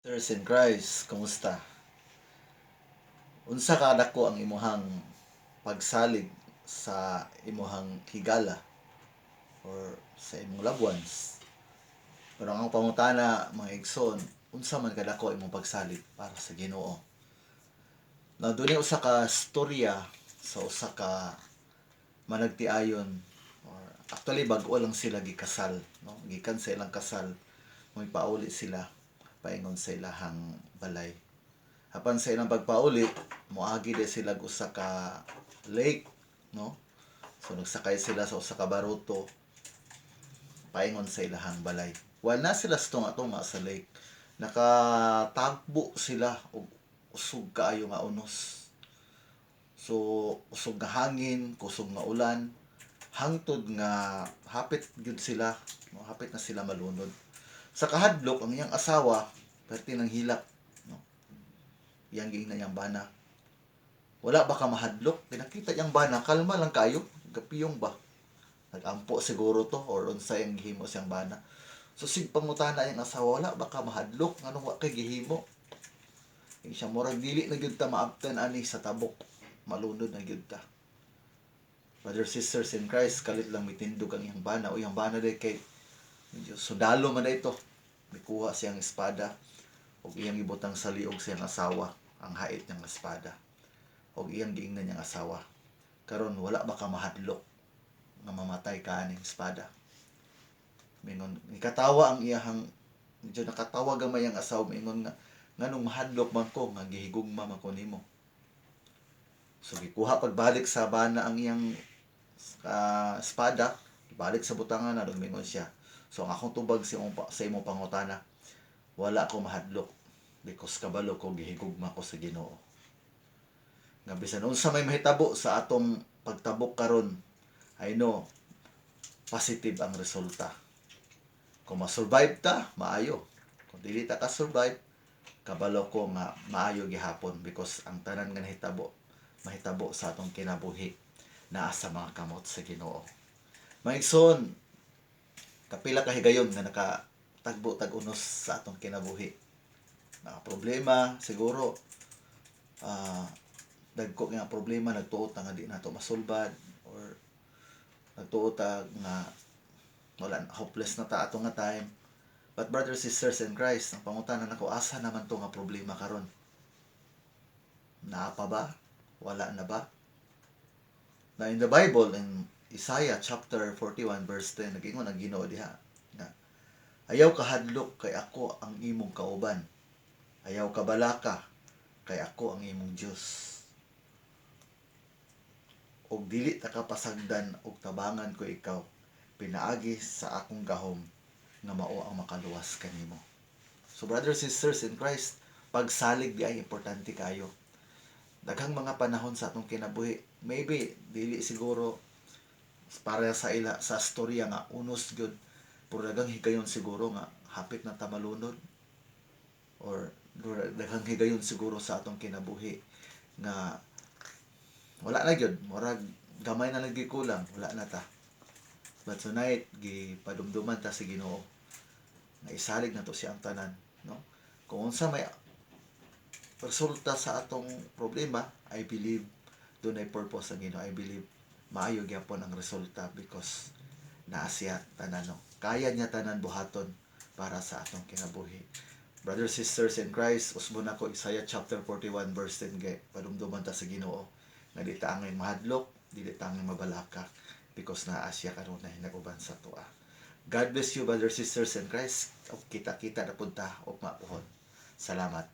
Sisters in Christ, kumusta? Unsa ka dako ang imuhang pagsalig sa imuhang higala or sa imong loved ones? Pero ang pangutana, mga igsoon, unsa man kadako imong pagsalig para sa Ginoo? Na dunay usa ka storya sa usa ka managtiayon or actually bag-o lang sila gikasal, no? Gikan sa ilang kasal, mopauli sila paingon sa ilahang balay. Apan sa ilang pagpauli, moagi di sila og usa ka lake, no? So nagsakay sila sa usa ka baruto paingon sa ilahang balay. While na sila sa tunga-tunga sa lake, nakatagbo sila og usog kaayo nga unos. So usog nga hangin, kusog nga ulan, hangtod nga hapit gyud sila, no? Hapit na sila malunod. Sa kahadlok, ang iyang asawa perti nang hilak, no? Iyang giingnan iyang bana. "Wala ba ka mahadlok?" Pinakita iyang bana, kalma lang kayo, gapiyong ba? Nagampo siguro to or unsa iyang gihimo siyang bana. So sig pangutana iyang asawa, "Wala ba ka mahadlok? Nganong wa kay gihimo?" Ingon siya, "Murag dili na gyud ta maabtan ani sa tabok. Malunod na gyud ta." Brothers, sisters in Christ, kalit lang mitindog ang iyang bana. O iyang bana day kay medyo sundalo man ito. Mikuha siyang espada ug iyang ibutang sa liog siyang asawa ang hait niyang espada. Og iyang giingnan niyang asawa, "Karon wala ba ka mahadlok nga mamatay ka aning espada?" Mingon, nikatawa ang iyahang, medyo nakatawa gamay ang asawa, mingon nga, "Nganong mahadlok man ko nga gihigugma man ko nimo?" So gikuha pagbalik sa bana ang iyang espada, ibalik sa butangan na, mingon siya, "So ang akong tubag sa imong pangutana, wala ako mahadlok because kabalo ko gihigugma ko sa Ginoo." Nga bisan unsa may mahitabo sa atong pagtabok karon, I know positive ang resulta. Kung ma-survive ta, maayo. Kung dili ta ka survive, kabalo ko nga maayo gihapon because ang tanan nga nahitabo, mahitabo sa atong kinabuhi naa sa mga kamot sa Ginoo. Mga igsoon, kapila ka higayon nga nakatagbo tag unos sa atong kinabuhi. Mga problema siguro, dagko nga problema, nagtuo ta nga di nato masulbad or nagtuo ta nga wala, hopeless na ta ato nga time. But brothers, sisters in Christ, ang pangutana nako, asa naman to nga problema karon? Naa pa ba? Wala na ba? Na in the Bible, in Isaiah chapter 41 verse 10, nag-ingon ang Ginoo diha nga, "Ayaw kahadlok kay ako ang imong kauban. Ayaw kabalaka kay ako ang imong Dios." Og dili ta ka pasagdan og tabangan ko ikaw pinaagi sa akong gahom nga mao ang makaluwas kanimo. So brothers, sisters in Christ, pagsalig di ay importante kayo. Daghang mga panahon sa atong kinabuhi, maybe dili siguro para sa ila sa storya nga unos gyud, pero daghang higayon siguro nga hapit na ta malunod or daghang higayon siguro sa atong kinabuhi nga wala na gyud, murag gamay na lang kulang, wala na ta. But tonight, gipadumduman ta sa Ginoo nga isalig nato siya ang tanan, no? Kung unsa may resulta sa atong problema, I believe dunay purpose ang Ginoo. I believe maayo gyapon ang resulta because naa siya tanan, no? Kaya niya tanan buhaton para sa atong kinabuhi. Brothers, sisters in Christ, usbon ako Isaiah chapter 41 verse 10 kay padumduman ta sa Ginoo nga di ta angay mahadlok, dili ta angay mabalaka because naa siya kanunay nag-uban sa atoa. God bless you, brothers, sisters in Christ. Kita-kita na pud ta ugma puhon. Salamat.